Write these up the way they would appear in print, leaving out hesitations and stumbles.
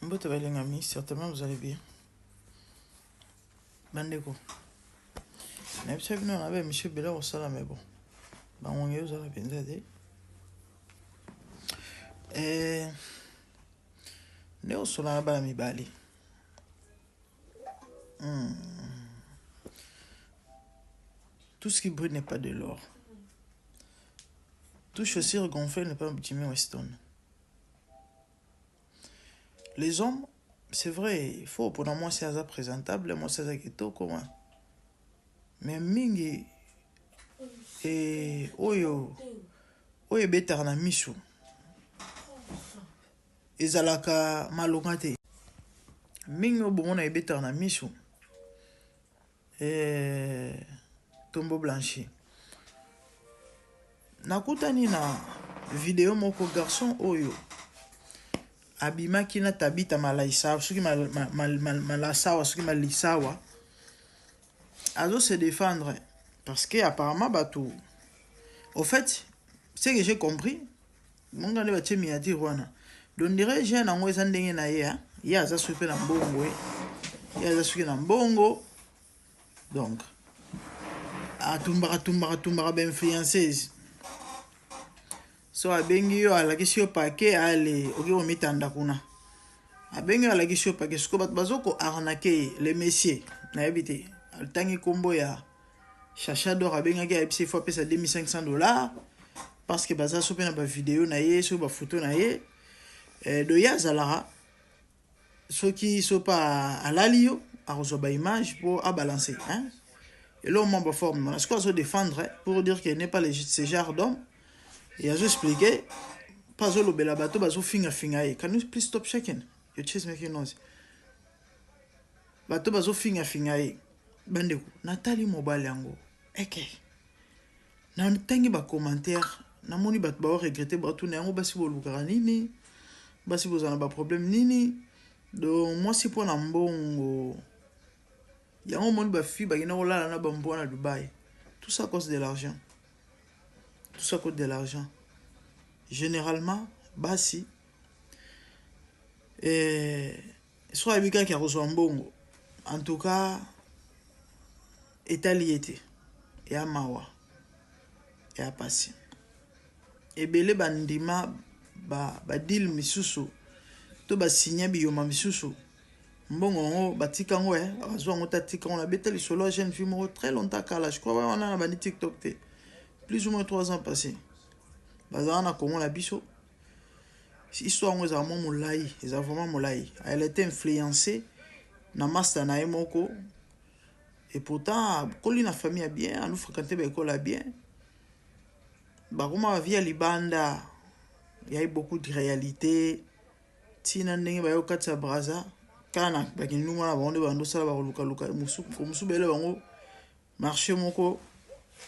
Mbote balingami, certainement vous allez bien. Bandeko, nayebisa bino na ba émission ebele kosala mais bon, bangongi ezala mpenza te. Eh, nde osola na bana mibali. Tout ce qui brille n'est pas de l'or. Tout chaussure gonflée n'est pas Jimmy Weston. Les hommes, c'est vrai, il faut mpona mwasi aza présentable, mwasi aza kitoko, mais mingi e, oyo oyo ebetaka na miso ezalaka malonga te. Mingi oyo bomona ebetaka na miso e, tombo blanchi. Nakutani na video moko, garçon oyo abimaki na Tabita Malaisa, soki Malasawa, soki Malisawa, azo se défendre parce que apparemment bato, au fait, ce que j'ai compris, monga nde batie miniature wana, donc dirait jeune yango eza ndenge na ye, ye aza soki mpe na mbongo, ye aza soki na mbongo, donc atumbaka tumbaka tumbaka bainfluenceuse. So abengi yo, alakisi yo pake, ale oki komitanda kuna. Abengi yo, alakisi yo pake. Sikoyo bato bazo koarnaquer ye. Le monsieur, nayebi te, atangi nkombo ya Chacha d'or, abengaki, ayebisi ifo apesa 2500 $ parce que baza so mpe na bavideo na ye, soki bafoto na ye. Do ye azalaka soki so mpe alali yo, akozwa baimage mpo abalance, hein? Eloko mwa baforme wana. Sikoyo azodéfendre pour dire que n'est pas ce genre d'homme et azoexpliquer mpo azolobela bato bazofingafinga ye. Can you please stop shaking your chest, making noise? Bato bazofingafinga ye. Bandeko, natali mobali yango eke natangi bacommentaire, namoni bato baoregretter, batuna yango: basi bolukaka nini? Basi bozala na baproblème nini? Donc mwasi mpo na mbongo yango, omoni bafille bakenda kolala na bambwa na Dubai, tout ça à cause de l'argent, tout ça à cause de l'argent. Généralement basi, so ayebi kaka ya kozwa mbongo, en tout cas etali ye te. Ya mawa, ya pasi, ebele bandima badeal ba misusu to basinya biyoma misusu, mbongo yango batika yango, bazwa yango te, atika yango. Nabeta lisolo ya jeune fille moko très longtemps kala, je crois wana na bandi TikTok te, plus ou moins 3 ans passé. Bazala na Congo na biso. Histoire yango ezala mwa molai, eza vraiment molai. Elle était influencée na master na ye moko et pourtant akoli na famille ya bien, alufréquente baekole ya bien, bakoma bavie ya libanda. Ya beaucoup de réalité ntina ndenge baye kati ya Braza kaka na bakindungu wana, bango nde bandosala bakolukaluka mosusu, bayele bango marché moko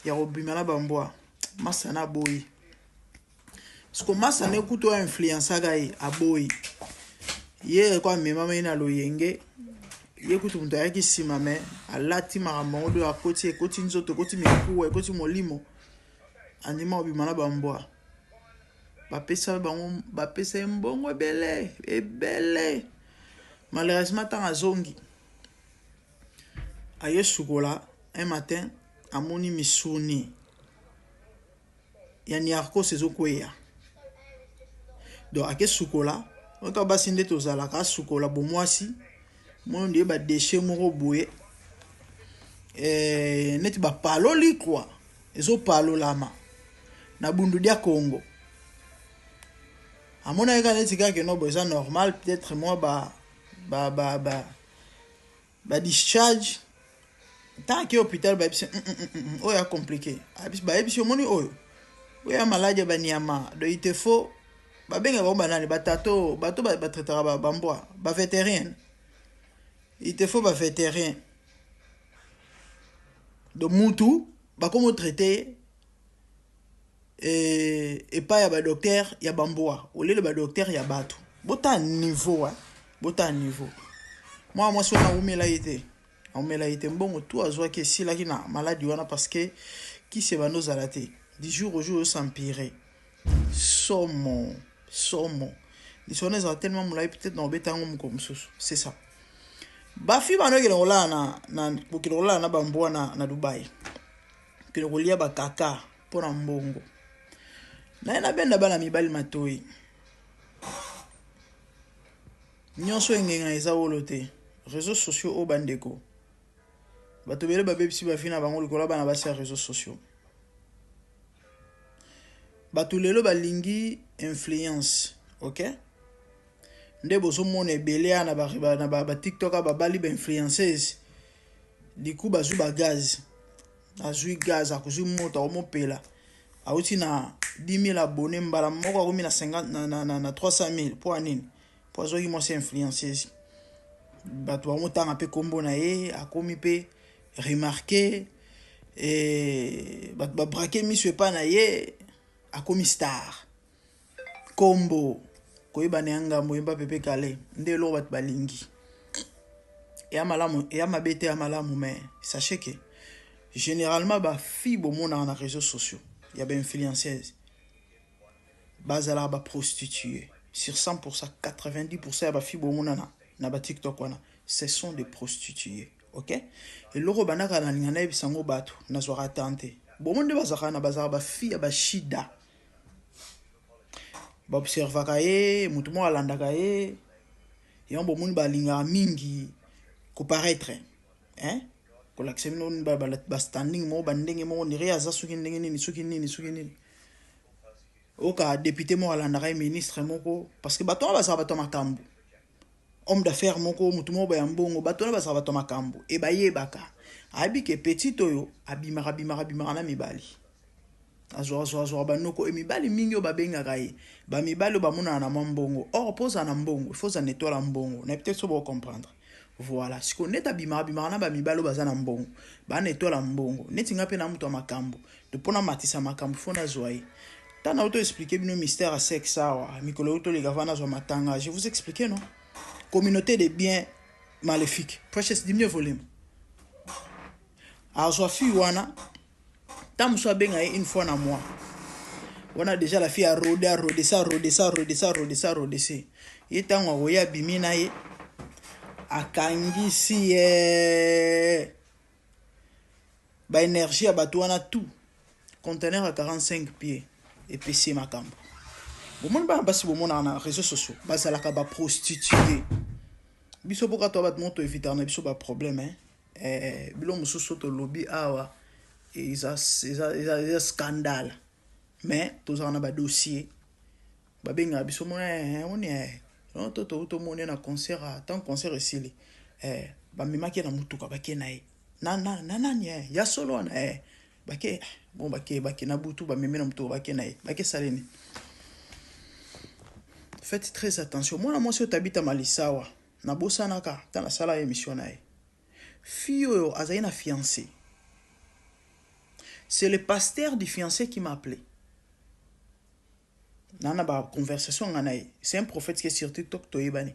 ya kobima na bambwa. Masa na aboyi parce que masa nde kutu oyo influençaka ye, aboyi ye ko amemama ye na loyenge. Ye kutu moto ayaki nsima, me alati makambo yango do akoti, ekoti nzoto, ekoti mikuwa, ekoti molimo, andima kobima na bambwa. Bapesa bango, bapesa ye mbongo ebele ebele. Malheureusement, ntango azongi, aye sukola un matin, amoni misuni ya niarkos ezokweya. Donc ake sukola oka, basi nde tozalaka, asukola bomwasi, moni nde badéchets moko boye, neti bapaloli kua, ezopalolama na Bundu dia Congo. Amonaki kaka neti kaka no bo eza normal, peut-être mwa ba discharge. Ntango ake hôpital, bayebisi oyo ya compliqué, bayebisi: omoni oyo, oyo ya maladi ya banyama, donc il te faut, babengaka bango banani, batato, bato batraitaka bambwa, bavétérinaire, il te faut bavétérinaire. Donc mutu bakomi otraite epai ya badocteur ya bambwa olele badocteur ya bato. Botala niveau, botala niveau. Mwana mwasi wana awumela ye te, awumela ye te. Mbongo tu azwaki esilaki na maladi wana parce que kisi ebanda ozala te. Du jour au jour os'empirer. Somo, somo. Lisolo wana ezala tellement molai, peut-être na obeta yango mokolo mosusu. C'est ça. Bafi bano ekende kolala na, na kokende kolala na bambwa na, na Dubai. Kende kolia bakaka mpo na mbongo. Naye nabenda bana mibali matoi. Nyonso engenga eza wolo te. Réseaux sociaux oyo bandeko. Bato ebele babebisi bavi na bango likolo ya bana basi ya réseaux sociaux. Bato lelo balingi influence, ok? Nde bozomona ebele ya na ba, na ba, ba TikTok babali ba influenceuse. Liku bazwi ba gaz. Azwi gaz, akozwi moto, akomopela. Auti na 10 000 abonnés mbala moko akomi na 50 na, na, na, na 300 000 mpo ya nini? Mpo azwaki mwasi influenceuse. Bato bamotanga mpe kombo na ye, akomi mpe remarqué e bato babrake miso epai na ye, akomi star. Kombo koyebana ya ngambo yemba pepe kale nde eloko bato balingi. Eya malamu, eya mabe te, ya malamu, mais sachez que généralement ba filles bomonaka na réseaux sociaux ya ba influenceuse bazalaka ba prostituées sur 100%. 90% ya ba filles bomonana na ba TikTok wana, ce sont des prostituées, ok? Eloko bandaka nalinga nayebisa yango bato, nazwaka tan te. Bomo nde bazalaka na bazalaka ba filles ya bashida, baobservaka ye, motu moko alandaka ye. Yango bomoni balingaka mingi koparaître, hein? Kolakisa bino bastanding moko, bandenge moko ndire aza soki ndenge nini, soki nini, soki nini. Oka député moko alandaka ye, ministre moko, parce que bato wana bazalaka bato ya makambo, homme d'affaires moko, motu moko baya mbongo. Bato wana bazalaka bato ya makambo e bayebaka, ayebi ke petite oyo abimaka, bimaka, bimaka na mibali, azwaka, azwaka banoko e mibali mingi oyo babengaka ye, bamibali oyo bamonana na mwa mbongo. Or mpo ozala na mbongo, il faut ozala na étoile ya mbongo. Nayebi te so bocomprendre. Voilà, sikoyo neti abimaka, bimaka na bamibali oyo baza na mbongo, baa na étoile ya mbongo. Neti nga mpe na moto ya makambo to mpo namatisa makambo, fo nazwa ye. Ntango nauti expliquer bino mystère ya sexe awa mikolo oyo toleka, va nazwa matanga, je vous explique non, communauté de biens maléfique. Precious, diminue volume. Azwa fille wana, ntango mosusu abenga ye une fois na mois wana, déjà la fille arode, arode sa, arode sa, arode sa, arode sa, arode se ye. Ntango akoya, abimi na ye, akangisi ye baénergie ya bato wana, tout conteneur ya 45 pieds epesi ye makambo. Bomoni bana basi bomonaka na réseaux sociaux bazalaka baprostitue. Biso mpoka to bato moko toevitaka na biso baproblème, hein? Biloko mosusu tolobi awa eza, eza, eza, eza scandale, mais tozalaka na badossier. Babengaka biso, moni to tomoni na concert, tant concert esili, bamemaki ye na motuka, bake na ye na, na, na nani, ya solo wana, bake bon, bake, bake na butu, bamemi na motuka, bake na ye, bake saleni. Faites très attention. Mwana mwasi oyo Tabita Malisawa, nabosanaka ntango nasala émission na ye. Fille oyo azali na fiancé, c'est le pasteur du fiancé qui m'a appelé na baconversation nga na ye. C'est un prophète qui est sur TikTok, toyebani.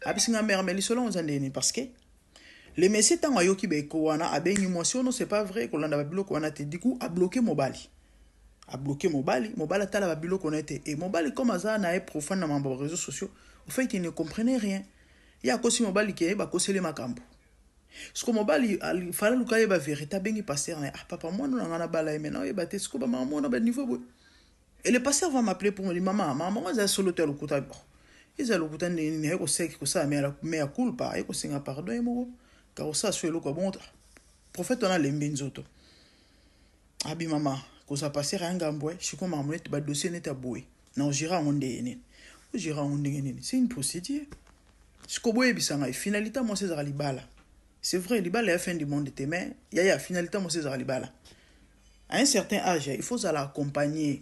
Abisi nga: "Mère, mais lisolo oza ndeni?" Parce que le monsieur, ntango ayoki baeko wana, abengi mwasi oyo: "Non, c'est pas vrai, kolanda babiloko wana te." Du coup abloqué mobali, abloqué mobali. Mobali atala babiloko na ye te. E mobali, comme aza na ye profane na mambo ya réseaux sociaux, au fait qu'il ne comprenait rien, ye akosi mobali ke bakoseli makambo. Siko mobali fala luka yeba vérité, abengi pasteur na ye: "Ah papa, mwana na nga na bala ye, mais naoyeba te siko bamama mwana baniveau boye." Et le pasteur va m'appeler pour me dire: "Mama, mama, eza solo te ya lokuta?" Eza lokuta ndenge nini? Aye koseki kosala mea culpa, aye kosenga pardon ye moko, ka kosala so eloko ya bongo. Prophète wana alembi nzoto, abi: "Mama, kozala pasteur ya ngambo, siko makambo neti badossier neti ya boye, na ogérer yango ndenge nini? Ogérer yango ndenge nini? C'est une procédure." Siko boyebisa ngai, finalité mwasi ezalaka libala. C'est vrai, libala ya fin du monde te, mais yaya, finalité mwasi ezalaka libala. À un certain âge, il faut ozala accompagné,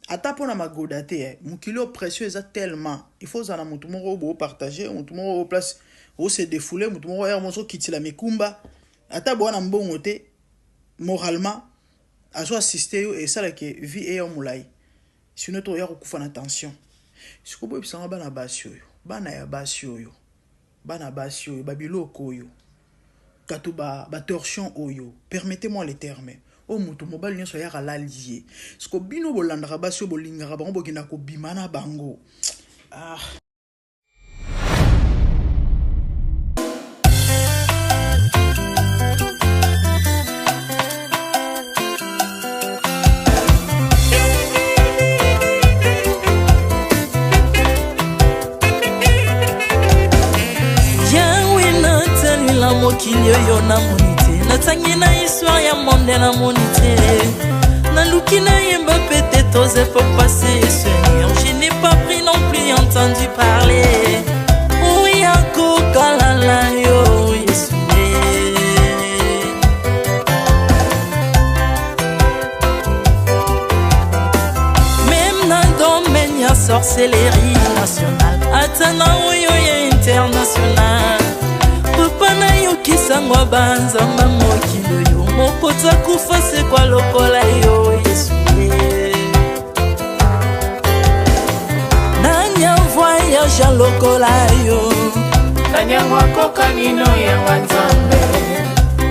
ata mpona magoda te. Mokili oyo, pression eza tellement, il faut ozala na motu moko oyo boopartage, motu moko oyo place ose défoule, motu moko oyo mozo okitila mikumba, ata boa na mbongo te, moralement azo assiste yo, esalaka vie eya molai. Sinon toya kokufa na tension. Sikoyo boyebisanga, bana basi oyo, bana ya basi oyo, bana basi oyo, babiloko oyo kato batorsion oyo, permettez-moi le terme, oyo moto mobali nyonso ayaka alali ye. Siko bino bolandaka basi oyo, bolingaka bango, bokendaka kobima na bango. Ah. Yawe natalela mokili oyo namoni te natangi na histoire ya monde namoni te naluki nayemba pe te toze po pase seigneur je n'ai pas pris non plus entendu parler oya kokalala yo yesu Meme na domaine ya sorcellerie nationale ata na oyo ya international papa nayokisango banzamba mokili oyo mokoti akufa sekwa lokola yo yesu nani avoyage lokola yo nani yango akokani no yanga nzambe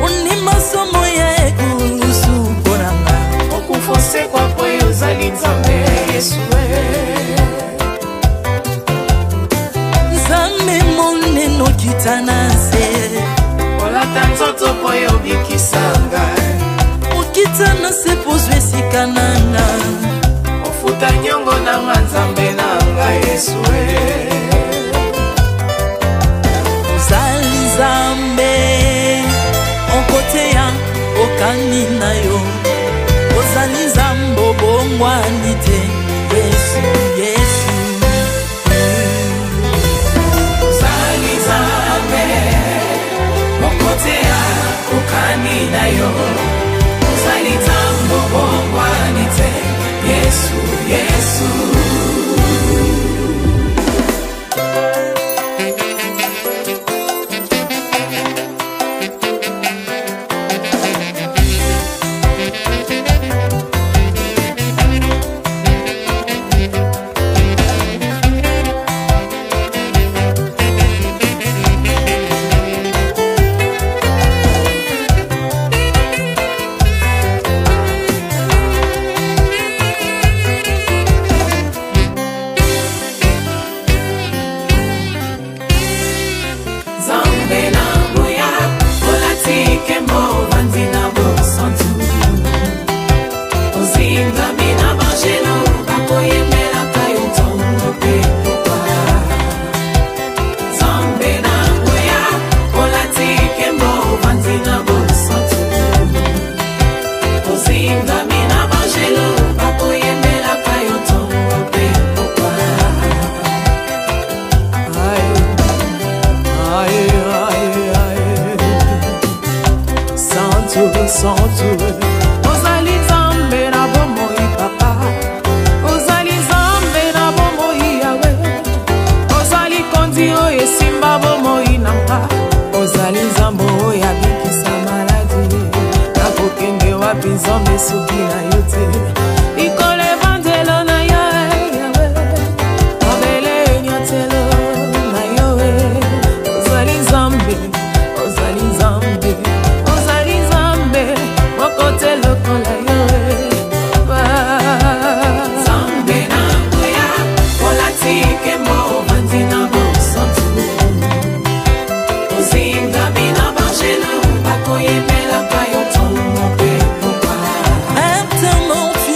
ondima somo ya ekulusu mpo na nga okufa osekwa mpo yo ozali nzambe yesu nzambe monene okita na nse olata nzoto mpo yo obikisa ngai okita na se mpo ozwa esika na nga ofuta nyongo na nga nzambe na ngai yesu ozali nzambe okoteya okani na yo ozali nzambe obongwani te yesu yesu ozali nzambe okoteya okani na yo ozali nzambe obongwani te yesu yesu Nzambe na nguya olati nkembo ovandi na bosantu ozingami na banjelu bakoyembelaka yo ntongo mpe pokwa Nzambe na nguya olati nkembo ovandi na bosantu ozingami na banjelu bakoyembelaka yo ntongo mpe pokwa Aïe, aïe, aïe. Santu, santu. Ozali nzambe na bomoi papa ozali nzambe na bomoi yawe ozali kondi oyo esimba bomoi na nga ozali nzambe oyo abikisa maladi nakokende wapi nzambe soki na yo te likolo evandelo na yo yawe mabele enyatelo na yo ozali nzambe ozali nzambe ozali nzambe moko te lokola yo Nzambe na nguya olati nkembo ovandi na bosantu ozingami na banjelu bakoyembelaka yo ntongo mpe pokwa Maintenant tu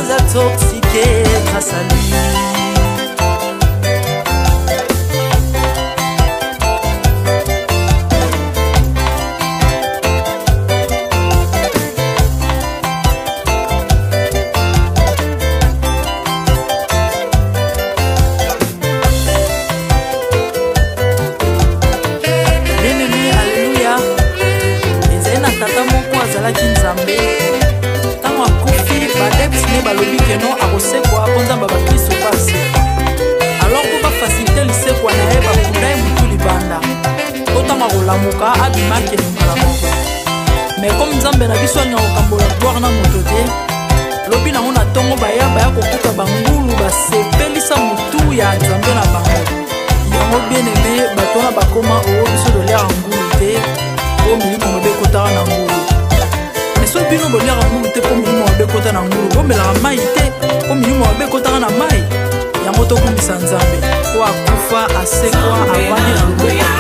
Désintoxiqué grâce à lui. Bien-aimé, alleluya. Ezali na tata moko azalaki Nzambe. Ntango akufi, baadepte ne balobi keno akosekwa mpo Nzambe ya bakristo mpe asekwa. Alors mpo bafacilite lisekwa na ye, bakunda ye motu libanda mpo ntango akolamuka abima akende mbala moko. Mais comme Nzambe na biso alingaka kokambola gloire na moto te, lobi nango na ntongo baya baya kokuta bangulu basepelisa motu ya Nzambe na bango. Yango bien aimé, bato wana bakoma oo biso toliaka ngulu te mpo milimo mabe ekotaka na ngulu. Mais soki bino boliaka ngulu te mpo milimo mabe ekota na ngulu, bomelaka mai te mpo milimo mabe ekotaka na mai. Yango tokumbisa Nzambe mpo akufa, asekwa, avandi na loboko.